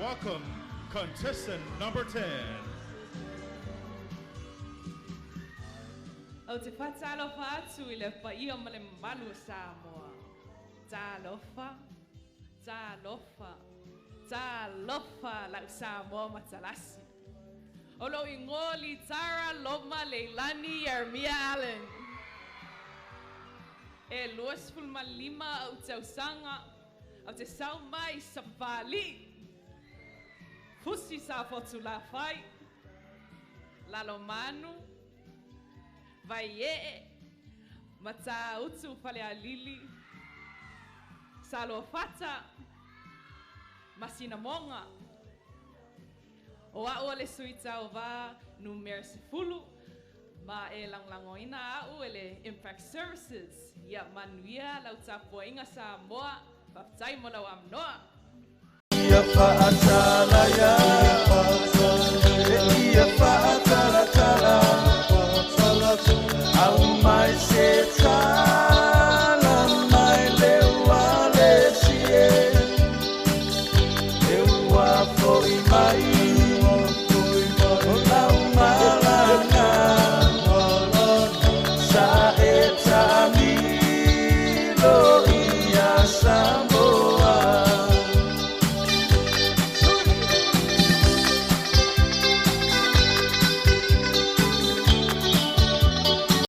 welcome contestant number 10. Ou te faatalofa atu i le paia ma le mamalu o Samoa. Talofa, talofa, talofa lau Samoa matalasi. O lou igoa o Litara Loma Leilani Ieremia Allan. E 25 ou tausaga, ou te sau mai i Sapapalii, Fusi Safotulafai, Lalomanu, Vaiee, Matautu Falealili, Saluafata, ma Sinamoga. O a'u o le sui tauva numera 10, ma e lagolagoina a'u e le Impact Services. Ia manuia lau tapuaiga Samoa, faafetai mo lau avanoa. Ia faatasi.